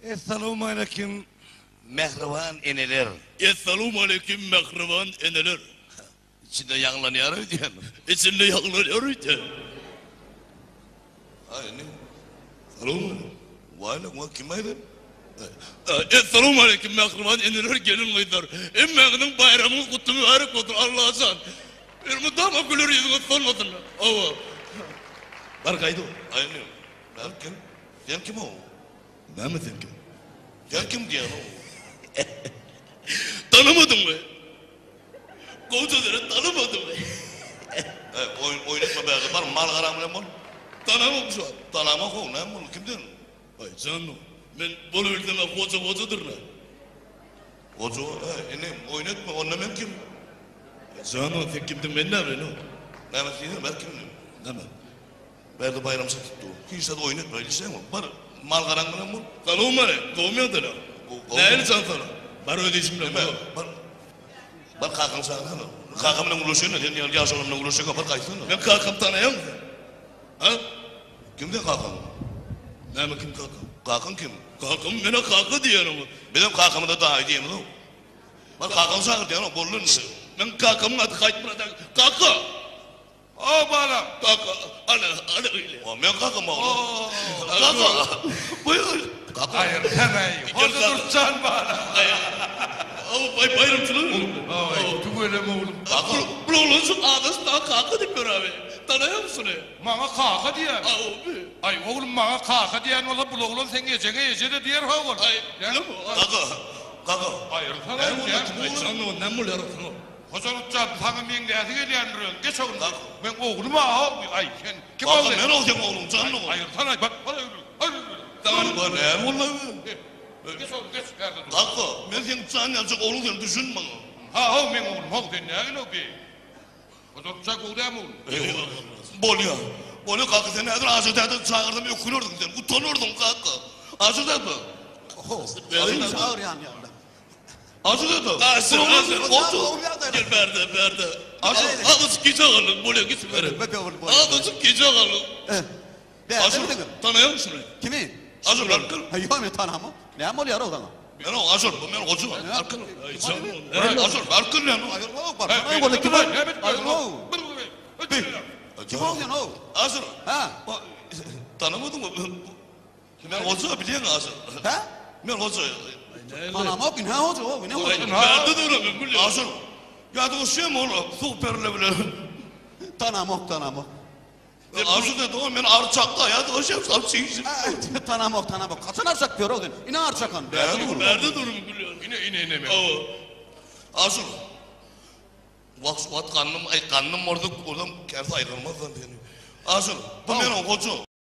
Essalawmaleýkim mähriban eneler. Essalawmaleýkim mähriban eneler. Içinde ýaňlanýar öýdýän. Içinde ýaňlanýar öýdýän. Aý indi. Salowmaleýkim. Waleýkim kim aýdan? Essalawmaleýkim mähriban eneler gelin gyzlar. Hemmäňiziň baýramyňyz gutly mübärek bolsun Allajan. Elmydama güler ýüzüňiz solmasyn. Hawa. Bar gaýdyp. Aý indi. Kim? Sen kim o? Näme sen kim? Sen kim diýýän-ow? Tanamadyňmy? Goja seni tanamadyňmy? Äý, oýun, oýun etme bärde, bar mal-garaň bilen bol. Tanamok şu wagt. Tanamok-ow, näme boldy, kim sen? Aý, jan-ow, men bolubilsem-ä goja gojadyryn-a. Goja, äý, indi oýun etme, onda men kim? Aý, jan-ow, sen kimdiň, men näbileýin-ow? Näme diýsene, men kimdim? Näme? Bärde baýramçylyk tutdy. Hiç zat oýun etme, ilişeňmi? Bar, mal-garaň bilen bol. Salowmaleý, gowumy ýagdaýlar? Nähili jan saglyk? Bar öz işim bilen bol. Bar, bar kakaňy çagyrsana. Kakam bilen gürleşeýin-le, sen ýaly ýaş oglan bilen gürleşeňok, bar gaýtsana. Meň kakamy tanaýaňmy sen? Ha? Kim seň kakaň? Näme kim kakam? Kakaň kim? Kakam menä kaka diýýän oňa. Bizem kakamyza daýy diýemizok. Bar kakaňy çagyr diýýän, boldy indi. Meň kakamyň ady Haýtmyrat aga. Kaka! O balam. Kaka, ana, ana öýle. O men kakam oglum. Kaka. Buýur. Kaka. Aýyrsana-eý, Hoja Durtjan balam. O baý baýramçylyk. Aý, tüweleme oglum. Kaka. Bu oglanjyk adaşyp maňa kaka diýip ýör abi. Tanaýaňmy şuny? Maňa kaka diýýär. A, oby. Aý, oglum maňa kaka diýýän bolsa, bul oglan seň ejeňe eje-de diýer ho ogul. Aý, bilemok. Kaka. Kaka. Aýyrsana-eý, Aý, jan, näme bolýar oglum? Hojalyk jan, saňa meňzäsi gelýändir öň, geç oglum. Meň oglum-a, aý, sen kim Kaka, ogly? men-ow seň ogluň, jan ogul. Aýyrsana, bak, bak, Saňa näme boldy? Geç oglum, geç, bärde dur. Kaka, men seň jan ýaljak ogluň, sen düşün maňa. Ha-how, meň oglum, how, sen nägile bi? Hojalyk jan, gowy dälmi oglum? Bolýa, bolýa, kaka, sen häzir Aşyr dädeni çagyrsam ökünerdiň sen, utanardyň, kaka. Aşyr däde. Ho, Aşyr däde. Çagyrýan ýaly. Aşyr däde. Aşyr, aşyr, Otur. Gel bärde, bärde. Aşyr. Azajyk gijä galdyň, bolýa git bäri. Azajyk gijä galdyň. Aşyr, tanaýaňmy şuny? Kimi? Aşyr, barkyn. Ýok, men tanamok. Näme bolýar-ow saňa? Men-ow Aşyr, bu men goja. Barkyn. Aşyr, barkyn men. Kim ol sen-ow? Aşyr. Hä? Tanamadyňmy? Men hoja bilýäň Aşyr. Hä? Men hoja. Tanamok ine hoja o ine hoja. Bärde duran men bilýän. Aşyr. Ýa-da şem ol suw perle bilen. Tanamok tanamok. Aşyr dedi o men arçakda ýa-da şem sap çigişim. Tanamok tanamok. Haçan arçak diýer o sen? Ine arçakan. Bärde duran. Bärde duran bilýän. Ine ine ine men. Aşyr. Wah şu wagt gannym aý gannym bolsa olam kärse aýrylmazdan seni. Aşyr bu men hoja.